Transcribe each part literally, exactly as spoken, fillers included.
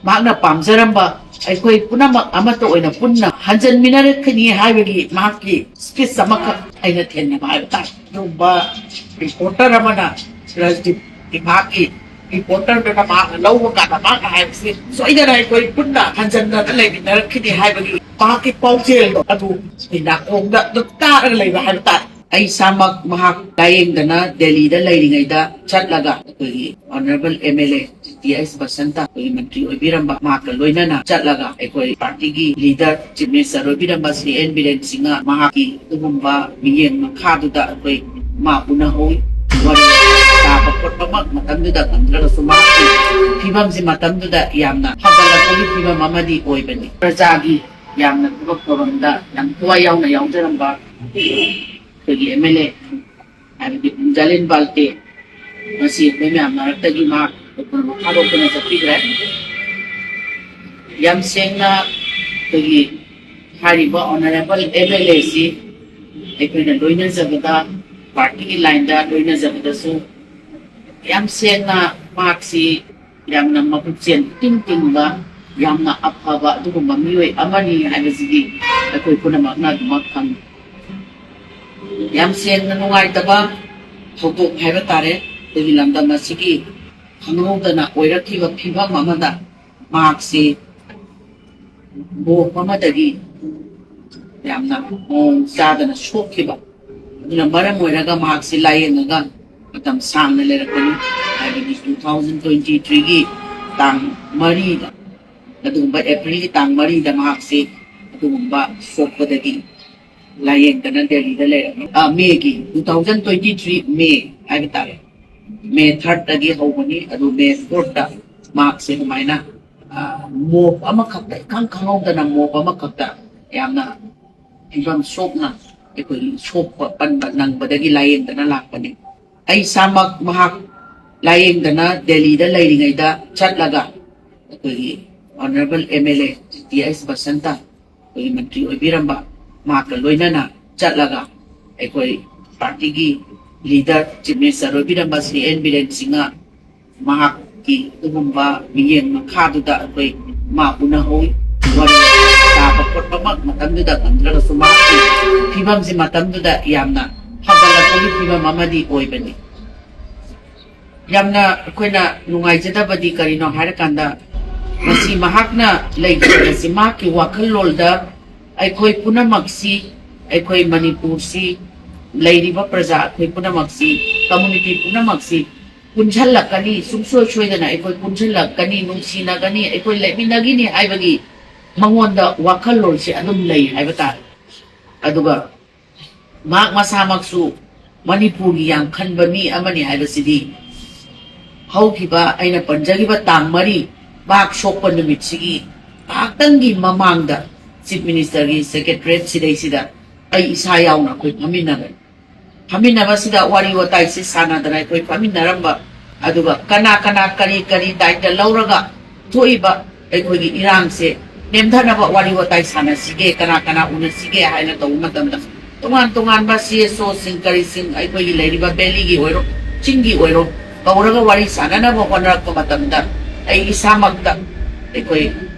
ꯃꯍꯥꯛꯅ ꯄꯥꯝꯖꯔꯝꯕ ꯑꯩꯈꯣꯏ ꯄꯨꯝꯅꯃꯛ ꯑꯃꯠꯇ ꯑꯣꯏꯅ ꯄꯨꯟꯅ ꯍꯟꯖꯟꯃꯤꯟꯅꯔꯛꯀꯅꯤ ꯍꯥꯏꯕꯒꯤ ꯃꯍꯥꯛꯀꯤ ꯁ꯭ꯄꯤꯆ ꯑꯃꯈꯛ ꯑꯩꯅ ꯊꯦꯡꯅꯕ ꯍꯥꯏꯕ ꯇꯥꯔꯦ꯫ ꯑꯗꯨꯒꯨꯝꯕ ꯔꯤꯄꯣꯔꯇꯔ ꯑꯃꯅ ꯔꯥꯖꯗꯤꯞꯀꯤ ꯃꯍꯥꯛꯀꯤ ꯔꯤꯄꯣꯔꯇꯔꯗꯨꯅ ꯃꯍꯥꯛꯅ ꯂꯧꯕ ꯀꯥꯟꯗ ꯃꯍꯥꯛꯅ ꯍꯥꯏꯕꯁꯤ ꯁꯣꯏꯗꯅ ꯑꯩꯈꯣꯏ ꯄꯨꯟꯅ ꯍꯟꯖꯟꯅꯅ ꯂꯩꯃꯤꯟꯅꯔꯛꯈꯤꯅꯤ ꯍꯥꯏꯕꯒꯤ ꯃꯍꯥꯛꯀꯤ ꯄꯥꯎꯖꯦꯜꯗꯣ ꯑꯗꯨ ꯑꯩ ꯅꯥꯀꯣꯡꯗ ꯑꯗꯨꯝ ꯇꯥꯔꯒ ꯂꯩꯕ ꯍꯥꯏꯕ ꯇꯥꯔꯦ꯫ ꯑꯩ ꯏꯁꯥꯃꯛ ꯃꯍꯥꯛ ꯂꯥꯌꯦꯡꯗꯅ ꯗꯦꯜꯂꯤꯗ ꯂꯩꯔꯤꯉꯩꯗ ꯆꯠꯂꯒ ꯑꯩꯈꯣꯏꯒꯤ honourable M L A T H Basanta ꯑꯩꯈꯣꯏꯒꯤ ꯃꯟꯇ꯭ꯔꯤ ꯑꯣꯏꯕꯤꯔꯝꯕ ꯃꯍꯥꯛꯀ ꯂꯣꯏꯅꯅ ꯆꯠꯂꯒ ꯑꯩꯈꯣꯏ ꯄꯥꯔꯇꯤꯒꯤ ꯂꯤꯗꯔ ꯆꯤꯐ ꯃꯤꯅꯤꯁꯇꯔ ꯑꯣꯏꯕꯤꯔꯝꯕ ꯁ꯭ꯔꯤ ꯑꯦꯟ ꯕꯤꯔꯦꯟ ꯁꯤꯡꯍ ꯃꯍꯥꯛꯀꯤ ꯑꯗꯨꯒꯨꯝꯕ ꯃꯤꯠꯌꯦꯡ ꯃꯈꯥꯗꯨꯗ ꯑꯩꯈꯣꯏ ꯃꯥ ꯎꯅꯍꯧꯏ꯫ ꯋꯥꯔꯤ ꯇꯥꯕ ꯈꯣꯠꯄꯃꯛ ꯃꯇꯝꯗꯨꯗ ꯉꯝꯗ꯭ꯔꯒꯁꯨ ꯃꯍꯥꯛꯀꯤ ꯐꯤꯕꯝꯁꯤ ꯃꯇꯝꯗꯨꯗ ꯌꯥꯝꯅ ꯐꯒꯠꯂꯛꯄꯒꯤ ꯐꯤꯕꯝ ꯑꯃꯗꯤ ꯑꯣꯏꯕꯅꯤ꯫ ꯄ꯭ꯔꯖꯥꯒꯤ ꯌꯥꯝꯅ ꯊꯕꯛ ꯊꯧꯔꯝꯗ ꯌꯥꯝ ꯊꯋꯥꯏ ꯌꯥꯎꯅ ꯌꯥꯎꯖꯔꯝꯕ ꯑꯩꯈꯣꯏꯒꯤ ꯑꯦꯝ ꯑꯦꯜ ꯑꯦ ꯍꯥꯏꯕꯗꯤ ꯖꯥꯂꯤꯟ ꯕꯥꯜꯇꯦ ꯉꯁꯤ ꯑꯩꯈꯣꯏ ꯃꯌꯥꯝ ꯃꯔꯛꯇꯒꯤ ꯃꯍꯥꯛ ꯊꯥꯗꯣꯛꯇꯨꯅ ꯆꯠꯄꯤꯈ꯭ꯔꯦ꯫ ꯌꯥꯝ ꯁꯦꯡꯅ ꯑꯩꯈꯣꯏꯒꯤ ꯍꯥꯏꯔꯤꯕ ꯑꯣꯅꯔꯦꯕꯜ ꯑꯦꯝ ꯑꯦꯜ ꯑꯦꯁꯤ ꯑꯩꯈꯣꯏꯅ ꯂꯣꯏꯅꯖꯕꯗ, ꯄꯥꯔꯇꯤꯒꯤ ꯂꯥꯏꯟꯗ ꯂꯣꯏꯅꯖꯕꯗꯁꯨ ꯌꯥꯝ ꯁꯦꯡꯅ ꯃꯍꯥꯛꯁꯤ ꯌꯥꯝꯅ ꯃꯄꯨꯛꯆꯦꯜ ꯏꯇꯤꯡ ꯇꯤꯡꯕ, ꯌꯥꯝꯅ ꯑꯐꯕ ꯑꯗꯨꯒꯨꯝꯕ ꯃꯤꯑꯣꯏ ꯑꯃꯅꯤ ꯍꯥꯏꯕꯁꯤꯗꯤ ꯑꯩꯈꯣꯏ ꯄꯨꯝꯅꯃꯛꯅ ꯑꯗꯨꯃꯛ ꯈꯪꯏ꯫ ꯌꯥꯝ ꯁꯦꯡꯅ ꯅꯨꯡꯉꯥꯏꯇꯕ ꯊꯧꯗꯣꯛ ꯍꯥꯏꯕ ꯇꯥꯔꯦ꯫ ꯑꯩꯈꯣꯏꯒꯤ ꯂꯝꯗꯝ ꯑꯁꯤꯒꯤ ꯈꯪꯍꯧꯗꯅ ꯑꯣꯏꯔꯛꯈꯤꯕ ꯐꯤꯕꯝ ꯑꯃꯗ ꯃꯍꯥꯛꯁꯤ ꯕꯣꯝ ꯑꯃꯗꯒꯤ ꯌꯥꯝꯅ ꯃꯑꯣꯡ ꯆꯥꯗꯅ ꯁꯣꯛꯈꯤꯕ ꯑꯗꯨꯅ ꯃꯔꯝ ꯑꯣꯏꯔꯒ ꯃꯍꯥꯛꯁꯤ ꯂꯥꯏꯌꯦꯡꯉꯒ ꯃꯇꯝ ꯁꯥꯡꯅ ꯂꯩꯔꯛꯄꯅꯤ꯫ ꯍꯥꯏꯕꯗꯤ two thousand twenty three ꯒꯤ ꯇꯥꯡ ꯃꯔꯤꯗ, ꯑꯗꯨꯒꯨꯝꯕ ꯑꯦꯄ꯭ꯔꯤꯜꯒꯤ ꯇꯥꯡ ꯃꯔꯤꯗ ꯃꯍꯥꯛꯁꯤ ꯑꯗꯨꯒꯨꯝꯕ ꯁꯣꯛꯄꯗꯒꯤ ꯂꯥꯏꯌꯦꯡꯗꯅ ꯗꯦꯜꯂꯤꯗ ꯂꯩꯔꯝꯃꯤ꯫ ꯑ, ꯃꯦꯒꯤ, two thousand twenty three ꯃꯦ ꯍꯥꯏꯕ ꯇꯥꯔꯦ, ꯃꯦ ꯊꯥꯔꯠꯇꯒꯤ ꯍꯧꯕꯅꯤ꯫ ꯑꯗꯨ ꯃꯦ ꯐꯣꯔꯠꯇ ꯃꯍꯥꯛꯁꯦ ꯑꯗꯨꯃꯥꯏꯅ, ꯑ, ꯃꯣꯞ ꯑꯃꯈꯛꯇ, ꯏꯈꯪ ꯈꯪꯍꯧꯗꯅ ꯃꯣꯞ ꯑꯃꯈꯛꯇ ꯌꯥꯝꯅ ꯐꯤꯕꯝ ꯁꯣꯛꯅ ꯑꯩꯈꯣꯏꯒꯤ ꯁꯣꯛꯄ ꯄꯟꯕ ꯅꯪꯕꯗꯒꯤ ꯂꯥꯏꯌꯦꯡꯗꯅ ꯂꯥꯛꯄꯅꯤ꯫ ꯑꯩ ꯏꯁꯥꯃꯛ ꯃꯍꯥꯛ ꯂꯥꯏꯌꯦꯡꯗꯅ ꯗꯦꯜꯂꯤꯗ ꯂꯩꯔꯤꯉꯩꯗ ꯆꯠꯂꯒ ꯑꯩꯈꯣꯏꯒꯤ honourable M L A T H Basanta ꯑꯩꯈꯣꯏꯒꯤ ꯃꯟꯇ꯭ꯔꯤ ꯑꯣꯏꯕꯤꯔꯝꯕ ꯃꯍꯥꯛꯀ ꯂꯣꯏꯅꯅ ꯆꯠꯂꯒ ꯑꯩꯈꯣꯏ ꯄꯥꯔꯇꯤꯒꯤ ꯂꯤꯗꯔ ꯆꯤꯐ ꯃꯤꯅꯤꯁꯇꯔ ꯑꯣꯏꯕꯤꯔꯝꯕ ꯁ꯭ꯔꯤ ꯑꯦꯟ ꯕꯤꯔꯦꯟ ꯁꯤꯡꯍ ꯃꯍꯥꯛ ꯑꯗꯨꯒꯨꯝꯕ ꯃꯤꯠꯌꯦꯡ ꯃꯈꯥꯗꯨꯗ ꯑꯩꯈꯣꯏ ꯃꯥ ꯎꯅꯍꯧꯏ꯫ ꯋꯥꯔꯤ ꯇꯥꯕ ꯈꯣꯠꯄꯃꯛ ꯃꯇꯝꯗꯨꯗ ꯉꯝꯗ꯭ꯔꯒꯁꯨ ꯃꯍꯥꯛꯀꯤ ꯐꯤꯕꯝꯁꯤ ꯃꯇꯝꯗꯨꯗ ꯌꯥꯝꯅ ꯐꯒꯠꯂꯛꯄꯒꯤ ꯐꯤꯕꯝ ꯑꯃꯗꯤ ꯑꯣꯏꯕꯅꯤ꯫ ꯌꯥꯝꯅ ꯑꯩꯈꯣꯏꯅ ꯅꯨꯡꯉꯥꯏꯖꯗꯕꯗꯤ ꯀꯔꯤꯅꯣ ꯍꯥꯏꯔꯀꯥꯟꯗ, ꯉꯁꯤ ꯃꯍꯥꯛꯅ ꯂꯩꯈꯤꯕ ꯑꯁꯤ ꯃꯍꯥꯛꯀꯤ ꯋꯥꯈꯜꯂꯣꯟꯗ ꯑꯩꯈꯣꯏ ꯄꯨꯝꯅꯃꯛꯁꯤ, ꯑꯩꯈꯣꯏ ꯃꯅꯤꯄꯨꯔꯁꯤ, ꯂꯩꯔꯤꯕ ꯄ꯭ꯔꯖꯥ ꯑꯩꯈꯣꯏ ꯄꯨꯝꯅꯃꯛꯁꯤ, ꯀꯝꯃ꯭ꯌꯨꯅꯤꯇꯤ ꯄꯨꯝꯅꯃꯛꯁꯤ ꯄꯨꯟꯁꯤꯜꯂꯛꯀꯅꯤ, ꯁꯨꯡꯁꯣꯏ ꯁꯣꯏꯗꯅ ꯑꯩꯈꯣꯏ ꯄꯨꯟꯁꯤꯜꯂꯛꯀꯅꯤ, ꯅꯨꯡꯁꯤꯅꯒꯅꯤ, ꯑꯩꯈꯣꯏ ꯂꯩꯃꯤꯟꯅꯒꯅꯤ ꯍꯥꯏꯕꯒꯤ ꯃꯉꯣꯟꯗ ꯋꯥꯈꯜꯂꯣꯟꯁꯦ ꯑꯗꯨꯝ ꯂꯩ ꯍꯥꯏꯕ ꯇꯥꯔꯦ꯫ ꯑꯗꯨꯒ ꯃꯍꯥꯛ ꯃꯁꯥꯃꯛꯁꯨ ꯃꯅꯤꯄꯨꯔꯒꯤ ꯌꯥꯝ ꯈꯟꯕ ꯃꯤ ꯑꯃꯅꯤ ꯍꯥꯏꯕꯁꯤꯗꯤ ꯍꯧꯈꯤꯕ ꯑꯩꯅ ꯄꯟꯖꯈꯤꯕ ꯇꯥꯡ ꯃꯔꯤ ꯃꯍꯥꯛ ꯁꯣꯛꯄ ꯅꯨꯃꯤꯠꯁꯤꯒꯤ ꯉꯥꯏꯍꯥꯛꯇꯪꯒꯤ ꯃꯃꯥꯡꯗ ꯆꯤꯐ ꯃꯤꯅꯤꯁꯇꯔꯒꯤ ꯁꯦꯀ꯭ꯔꯦꯇꯔꯤꯌꯦꯠ ꯁꯤꯗꯩꯁꯤꯗ ꯑꯩ ꯏꯁꯥ ꯌꯥꯎꯅ ꯑꯩꯈꯣꯏ ꯐꯝꯃꯤꯟꯅꯕꯅꯤ꯫ ꯐꯝꯃꯤꯟꯅꯕꯁꯤꯗ ꯋꯥꯔꯤ ꯋꯥꯇꯥꯏꯁꯤ ꯁꯥꯟꯅꯗꯅ ꯑꯩꯈꯣꯏ ꯐꯝꯃꯤꯟꯅꯔꯝꯕ, ꯑꯗꯨꯒ ꯀꯅꯥ ꯀꯅꯥ ꯀꯔꯤ ꯀꯔꯤ ꯗꯥꯏꯇ ꯂꯧꯔꯒ ꯊꯣꯛꯏꯕ ꯑꯩꯈꯣꯏꯒꯤ ꯏꯔꯥꯡꯁꯦ ꯅꯦꯝꯊꯅꯕ ꯋꯥꯔꯤ ꯋꯥꯇꯥꯏ ꯁꯥꯟꯅꯁꯤꯒꯦ, ꯀꯅꯥ ꯀꯅꯥ ꯎꯅꯁꯤꯒꯦ ꯍꯥꯏꯅ ꯇꯧꯕ ꯃꯇꯝꯗ ꯇꯣꯉꯥꯟ ꯇꯣꯉꯥꯟꯕ ꯁꯤ ꯑꯦꯁ ꯑꯣꯁꯤꯡ ꯀꯔꯤꯁꯤꯡ ꯑꯩꯈꯣꯏꯒꯤ ꯂꯩꯔꯤꯕ ꯚꯦꯂꯤꯒꯤ ꯑꯣꯏꯔꯣ, ꯆꯤꯡꯒꯤ ꯑꯣꯏꯔꯣ, ꯀꯧꯔꯒ ꯋꯥꯔꯤ ꯁꯥꯟꯅꯅꯕ ꯍꯣꯠꯅꯔꯛꯄ ꯃꯇꯝꯗ ꯑꯩ ꯏꯁꯥꯃꯛꯇ ꯑꯩꯈꯣꯏ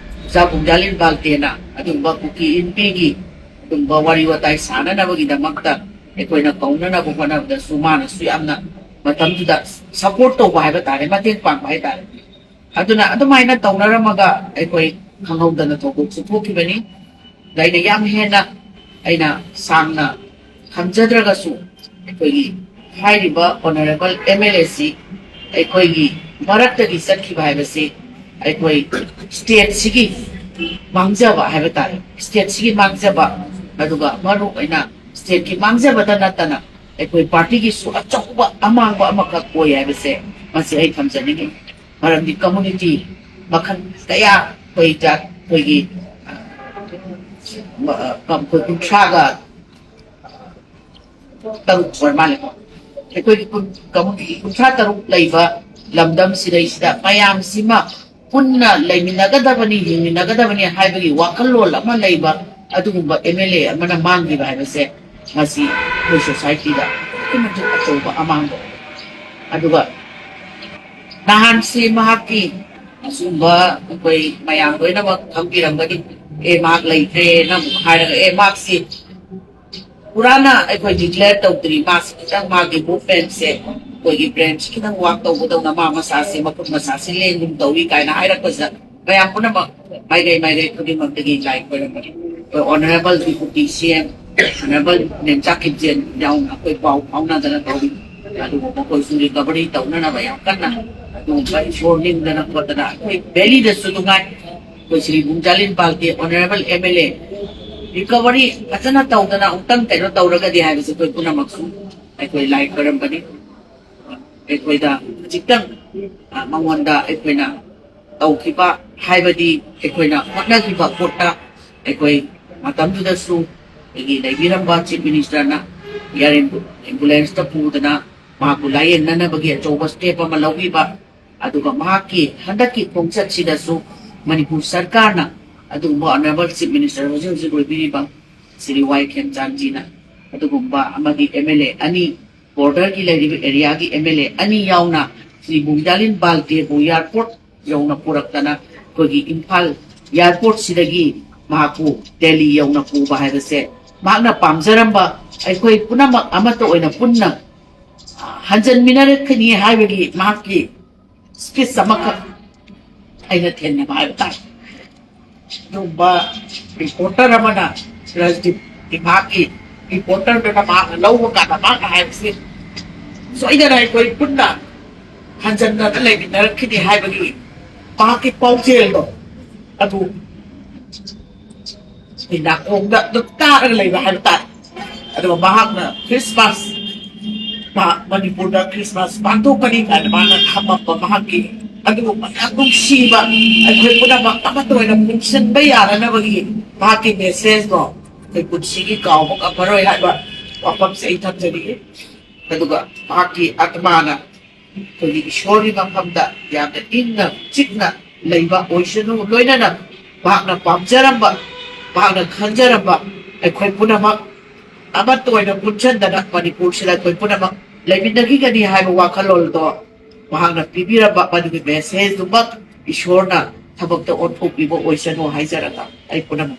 ꯖꯥ ꯕꯨꯡꯖꯥꯂꯤꯟ ꯕꯥꯜꯇꯦꯅ ꯑꯗꯨꯒꯨꯝꯕ ꯀꯨꯀꯤ ꯏꯟꯄꯤꯒꯤ ꯑꯗꯨꯒꯨꯝꯕ ꯋꯥꯔꯤ ꯋꯥꯇꯥꯏ ꯁꯥꯟꯅꯅꯕꯒꯤꯗꯃꯛꯇ ꯑꯩꯈꯣꯏꯅ ꯀꯧꯅꯅꯕ ꯍꯣꯠꯅꯕꯗꯁꯨ ꯃꯥꯅꯁꯨ ꯌꯥꯝꯅ ꯃꯇꯝꯗꯨꯗ ꯁꯄꯣꯔꯠ ꯇꯧꯕ ꯍꯥꯏꯕ ꯇꯥꯔꯦ, ꯃꯇꯦꯡ ꯄꯥꯡꯕ ꯍꯥꯏꯇꯥꯔꯦ꯫ ꯑꯗꯨꯅ ꯑꯗꯨꯃꯥꯏꯅ ꯇꯧꯅꯔꯝꯃꯒ ꯑꯩꯈꯣꯏ ꯈꯪꯍꯧꯗꯅ ꯊꯧꯗꯣꯛꯁꯨ ꯊꯣꯛꯈꯤꯕꯅꯤ꯫ ꯑꯗ ꯑꯩꯅ ꯌꯥꯝ ꯍꯦꯟꯅ ꯑꯩꯅ ꯁꯥꯡꯅ ꯊꯝꯖꯗ꯭ꯔꯒꯁꯨ ꯑꯩꯈꯣꯏꯒꯤ ꯍꯥꯏꯔꯤꯕ ꯑꯣꯅꯔꯦꯕꯜ ꯑꯦꯝ ꯑꯦꯜ ꯑꯦꯁꯤ ꯑꯩꯈꯣꯏꯒꯤ ꯃꯔꯛꯇꯒꯤ ꯆꯠꯈꯤꯕ ꯍꯥꯏꯕꯁꯤ ꯑꯩꯈꯣꯏ ꯁ꯭ꯇꯦꯠꯁꯤꯒꯤ ꯃꯥꯡꯖꯕ ꯍꯥꯏꯕ ꯇꯥꯔꯦ, ꯁ꯭ꯇꯦꯠꯁꯤꯒꯤ ꯃꯥꯡꯖꯕ, ꯑꯗꯨꯒ ꯃꯔꯨ ꯑꯣꯏꯅ ꯁ꯭ꯇꯦꯠꯀꯤ ꯃꯥꯡꯖꯕꯇ ꯅꯠꯇꯅ ꯑꯩꯈꯣꯏ ꯄꯥꯔꯇꯤꯒꯤꯁꯨ ꯑꯆꯧꯕ ꯑꯃꯥꯡꯕ ꯑꯃꯈꯛ ꯑꯣꯏ ꯍꯥꯏꯕꯁꯦ ꯃꯁꯤ ꯑꯩ ꯊꯝꯖꯅꯤꯡꯉꯤ꯫ ꯃꯔꯝꯗꯤ ꯀꯝꯃꯨꯅꯤꯇꯤ ꯃꯈꯜ ꯀꯌꯥ ꯑꯩꯈꯣꯏ ꯖꯥꯠ ꯑꯩꯈꯣꯏꯒꯤ, ꯑ, ꯑ, ꯑꯩꯈꯣꯏ ꯀꯨꯟꯊ꯭ꯔꯥꯒ ꯇꯔꯨꯛ ꯑꯣꯏꯔ ꯃꯥꯜꯂꯦꯀꯣ꯫ ꯑꯩꯈꯣꯏꯒꯤ ꯀꯨꯟ-, ꯀꯝꯃꯨꯅꯤꯇꯤ ꯀꯨꯟꯊ꯭ꯔꯥ ꯇꯔꯨꯛ ꯂꯩꯕ ꯂꯝꯗꯝꯁꯤꯗꯩꯁꯤꯗ ꯃꯌꯥꯝꯁꯤꯃ ꯄꯨꯟꯅ ꯂꯩꯃꯤꯟꯅꯒꯗꯕꯅꯤ, ꯍꯤꯡꯃꯤꯟꯅꯒꯗꯕꯅꯤ ꯍꯥꯏꯕꯒꯤ ꯋꯥꯈꯜꯂꯣꯟ ꯑꯃ ꯂꯩꯕ ꯑꯗꯨꯒꯨꯝꯕ ꯑꯦꯝ ꯑꯦꯜ ꯑꯦ ꯑꯃꯅ ꯃꯥꯡꯈꯤꯕ ꯍꯥꯏꯕꯁꯦ ꯃꯁꯤ ꯑꯩꯈꯣꯏ ꯁꯣꯁꯥꯏꯇꯤꯗ ꯑꯗꯨꯛꯀꯤ ꯃꯇꯤꯛ ꯑꯆꯧꯕ ꯑꯃꯥꯡꯕ ꯑꯣꯏ꯫ ꯑꯗꯨꯒ ꯅꯍꯥꯟꯁꯤ ꯃꯍꯥꯛꯀꯤ ꯑꯁꯨꯝꯕ ꯑꯩꯈꯣꯏ ꯃꯌꯥꯝ ꯂꯣꯏꯅꯃꯛ ꯈꯪꯕꯤꯔꯝꯒꯅꯤ, ꯑꯦ, ꯃꯍꯥꯛ ꯂꯩꯈ꯭ꯔꯦꯅ ꯑꯃꯨꯛ ꯍꯥꯏꯔꯒ, ꯑꯦ, ꯃꯍꯥꯛꯁꯤ ꯄꯨꯔꯥꯅ ꯑꯩꯈꯣꯏ ꯗꯤꯀ꯭ꯂꯦꯌꯔ ꯇꯧꯗ꯭ꯔꯤ, ꯃꯥꯁꯤ ꯈꯤꯇꯪ ꯃꯥꯒꯤ ꯃꯨꯚꯃꯦꯟꯁꯦ ꯑꯩꯈꯣꯏꯒꯤ ꯕ꯭ꯔꯦꯟꯁꯤ ꯈꯤꯇꯪ ꯋꯥꯛ ꯇꯧꯕꯗꯧꯅ, ꯃꯥ ꯃꯁꯥꯁꯦ ꯃꯈꯨꯠ ꯃꯁꯥꯁꯦ ꯂꯦꯡꯒꯨꯝ ꯇꯧꯏ ꯀꯥꯏꯅ ꯍꯥꯏꯔꯛꯄꯁꯤꯗ, ꯃꯌꯥꯝ ꯄꯨꯝꯅꯃꯛ ꯃꯥꯏꯀꯩ ꯃꯥꯏꯀꯩ ꯈꯨꯗꯤꯡꯃꯛꯇꯒꯤ ꯂꯥꯏ ꯈꯣꯏꯔꯝꯕꯅꯤ꯫ ꯑꯩꯈꯣꯏ ꯑꯣꯅꯔꯦꯕꯜ ꯗꯤꯄꯨꯇꯤ ꯁꯤ ꯑꯦꯝ, ꯑꯣꯅꯔꯦꯕꯜ ꯅꯦꯝꯆꯥ ꯀꯤꯞꯖꯦꯟ ꯌꯥꯎꯅ ꯑꯩꯈꯣꯏ ꯄꯥꯎ ꯐꯥꯎꯅꯗꯅ ꯇꯧꯔꯤ꯫ ꯑꯗꯨꯕꯨ ꯃꯈꯣꯏꯁꯨ ꯔꯤꯀꯚꯔꯤ ꯇꯧꯅꯅꯕ ꯌꯥꯝ ꯀꯟꯅ ꯑꯗꯨꯒꯨꯝꯕ ꯏꯁꯣꯔ ꯅꯤꯡꯗꯅ ꯈꯣꯠꯇꯅ ꯑꯩꯈꯣꯏ ꯚꯦꯂꯤꯗꯁꯨ ꯅꯨꯡꯉꯥꯏ꯫ ꯑꯩꯈꯣꯏ ꯁ꯭ꯔꯤ ꯕꯨꯡꯖꯥꯂꯤꯟ ꯄꯥꯜꯀꯦ honourable M L A recovery ꯐꯖꯅ ꯇꯧꯗꯅ ꯑꯃꯨꯛꯇꯪ ꯀꯩꯅꯣ ꯇꯧꯔꯒꯗꯤ ꯍꯥꯏꯕꯁꯦ ꯑꯩꯈꯣꯏ ꯄꯨꯝꯅꯃꯛꯁꯨ ꯑꯩꯈꯣꯏ ꯂꯥꯏ ꯈꯣꯏꯔꯝꯕꯅꯤ꯫ ꯑꯩꯈꯣꯏꯗ ꯈꯖꯤꯛꯇꯪ, ꯑ, ꯃꯉꯣꯟꯗ ꯑꯩꯈꯣꯏꯅ ꯇꯧꯈꯤꯕ, ꯍꯥꯏꯕꯗꯤ ꯑꯩꯈꯣꯏꯅ ꯍꯣꯠꯅꯈꯤꯕ ꯄꯣꯠꯇ ꯑꯩꯈꯣꯏ ꯃꯇꯝꯗꯨꯗꯁꯨ ꯑꯩꯈꯣꯏꯒꯤ ꯂꯩꯕꯤꯔꯝꯕ ꯆꯤꯐ ꯃꯤꯅꯤꯁꯇꯔꯅ ꯑꯦꯌꯥꯔ ꯑꯦꯝꯕꯨꯂꯦꯟꯁꯇ ꯄꯨꯗꯅ ꯃꯍꯥꯛꯄꯨ ꯂꯥꯌꯦꯡꯅꯅꯕꯒꯤ ꯑꯆꯧꯕ ꯁ꯭ꯇꯦꯞ ꯑꯃ ꯂꯧꯕꯤꯕ, ꯑꯗꯨꯒ ꯃꯍꯥꯛꯀꯤ ꯍꯟꯗꯛꯀꯤ ꯈꯣꯡꯆꯠꯁꯤꯗꯁꯨ ꯃꯅꯤꯄꯨꯔ ꯁꯔꯀꯥꯔꯅ ꯑꯗꯨꯒꯨꯝꯕ ꯑꯣꯅꯔꯦꯕꯜ ꯆꯤꯐ ꯃꯤꯅꯤꯁꯇꯔ ꯍꯧꯖꯤꯛ ꯍꯧꯖꯤꯛ ꯑꯣꯏꯕꯤꯔꯤꯕ ꯁ꯭ꯔꯤ ꯋꯥꯏ ꯈꯦꯝꯆꯥꯟꯖꯤꯅ ꯑꯗꯨꯒꯨꯝꯕ ꯑꯃꯗꯤ ꯑꯦꯝ ꯑꯦꯜ ꯑꯦ ꯑꯅꯤ, ꯕꯣꯔꯗꯔꯒꯤ ꯂꯩꯔꯤꯕ ꯑꯦꯔꯤꯌꯥꯒꯤ ꯑꯦꯝ ꯑꯦꯜ ꯑꯦ ꯑꯅꯤ ꯌꯥꯎꯅ ꯁ꯭ꯔꯤ ꯕꯨꯡꯖꯥꯂꯤꯟ ꯕꯥꯜꯇꯦꯕꯨ ꯑꯦꯌꯥꯔꯄꯣꯔꯠ ꯌꯧꯅ ꯄꯨꯔꯛꯇꯅ ꯑꯩꯈꯣꯏꯒꯤ ꯏꯝꯐꯥꯜ ꯑꯦꯌꯥꯔꯄꯣꯔꯠꯁꯤꯗꯒꯤ ꯃꯍꯥꯛꯄꯨ ꯗꯦꯜꯂꯤ ꯌꯧꯅ ꯄꯨꯕ ꯍꯥꯏꯕꯁꯦ ꯃꯍꯥꯛꯅ ꯄꯥꯝꯖꯔꯝꯕ, ꯑꯩꯈꯣꯏ ꯄꯨꯝꯅꯃꯛ ꯑꯃꯠꯇ ꯑꯣꯏꯅ ꯄꯨꯟꯅ, ꯑ, ꯍꯟꯖꯟꯃꯤꯟꯅꯔꯛꯀꯅꯤ ꯍꯥꯏꯕꯒꯤ ꯃꯍꯥꯛꯀꯤ ꯁ꯭ꯄꯤꯆ ꯑꯃꯈꯛ ꯑꯩꯅ ꯊꯦꯡꯅꯕ ꯍꯥꯏꯕ ꯇꯥꯔꯦ꯫ ꯑꯗꯨꯒꯨꯝꯕ ꯔꯤꯄꯣꯔꯇꯔ ꯑꯃꯅ ꯔꯥꯖꯗꯤꯞ ꯏꯃꯥꯒꯤ ꯔꯤꯄꯣꯔꯇꯔꯗꯨꯅ ꯃꯍꯥꯛꯅ ꯂꯧꯕ ꯀꯥꯟꯗ ꯃꯍꯥꯛꯅ ꯍꯥꯏꯕꯁꯤ, ꯁꯣꯏꯗꯅ ꯑꯩꯈꯣꯏ ꯄꯨꯟꯅ ꯍꯟꯖꯟꯅꯅ ꯂꯩꯃꯤꯟꯅꯔꯛꯈꯤꯅꯤ ꯍꯥꯏꯕꯒꯤ ꯃꯍꯥꯛꯀꯤ ꯄꯥꯎꯖꯦꯜꯗꯣ ꯑꯗꯨ ꯑꯩ ꯅꯥꯀꯣꯡꯗ ꯑꯗꯨꯝ ꯇꯥꯔꯒ ꯂꯩꯕ ꯍꯥꯏꯕ ꯇꯥꯔꯦ꯫ ꯑꯗꯨꯒ ꯃꯍꯥꯛꯅ ꯈ꯭ꯔꯤꯁꯃꯥꯁ, ꯃꯍꯥꯛ ꯃꯅꯤꯄꯨꯔꯗ ꯈ꯭ꯔꯤꯁꯃꯥꯁ ꯄꯥꯡꯊꯣꯛꯀꯅꯤ ꯀꯥꯏꯅ ꯃꯥꯅ ꯊꯝꯃꯛꯄ ꯃꯍꯥꯛꯀꯤ ꯑꯗꯨꯒꯨꯝꯕ ꯌꯥꯝ ꯅꯨꯡꯁꯤꯕ, ꯑꯩꯈꯣꯏ ꯄꯨꯝꯅꯃꯛ ꯑꯃꯠꯇ ꯑꯣꯏꯅ ꯄꯨꯟꯁꯤꯟꯕ ꯌꯥꯅꯅꯕꯒꯤ ꯃꯍꯥꯛꯀꯤ ꯃꯦꯁꯦꯖꯇꯣ ꯑꯩꯈꯣꯏ ꯄꯨꯟꯁꯤꯒꯤ ꯀꯥꯎꯕ ꯉꯝꯃꯔꯣꯏ ꯍꯥꯏꯕ ꯋꯥꯐꯝꯁꯦ ꯑꯩ ꯊꯝꯖꯅꯤꯡꯏ꯫ ꯑꯗꯨꯒ ꯃꯍꯥꯛꯀꯤ ꯑꯥꯇꯃꯥꯅ ꯑꯩꯈꯣꯏꯒꯤ ꯏꯁꯣꯔꯒꯤ ꯃꯐꯝꯗ ꯌꯥꯝꯅ ꯏꯪꯅ ꯆꯤꯛꯅ ꯂꯩꯕ ꯑꯣꯏꯁꯅꯨ, ꯂꯣꯏꯅꯅ ꯃꯍꯥꯛꯅ ꯄꯥꯝꯖꯔꯝꯕ, ꯃꯍꯥꯛꯅ ꯈꯟꯖꯔꯝꯕ ꯑꯩꯈꯣꯏ ꯄꯨꯝꯅꯃꯛ ꯑꯃꯠꯇ ꯑꯣꯏꯅ ꯄꯨꯟꯁꯤꯟꯗꯅ ꯃꯅꯤꯄꯨꯔꯁꯤꯗ ꯑꯩꯈꯣꯏ ꯄꯨꯝꯅꯃꯛ ꯂꯩꯃꯤꯟꯅꯈꯤꯒꯅꯤ ꯍꯥꯏꯕ ꯋꯥꯈꯜꯂꯣꯟꯗꯣ ꯃꯍꯥꯛꯅ ꯄꯤꯕꯤꯔꯝꯕ ꯃꯗꯨꯒꯤ ꯃꯦꯁꯦꯖꯇꯨꯃꯛ ꯏꯁꯣꯔꯅ ꯊꯕꯛꯇ ꯑꯣꯟꯊꯣꯛꯄꯤꯕ ꯑꯣꯏꯁꯅꯨ ꯍꯥꯏꯖꯔꯒ ꯑꯩ ꯄꯨꯝꯅꯃꯛ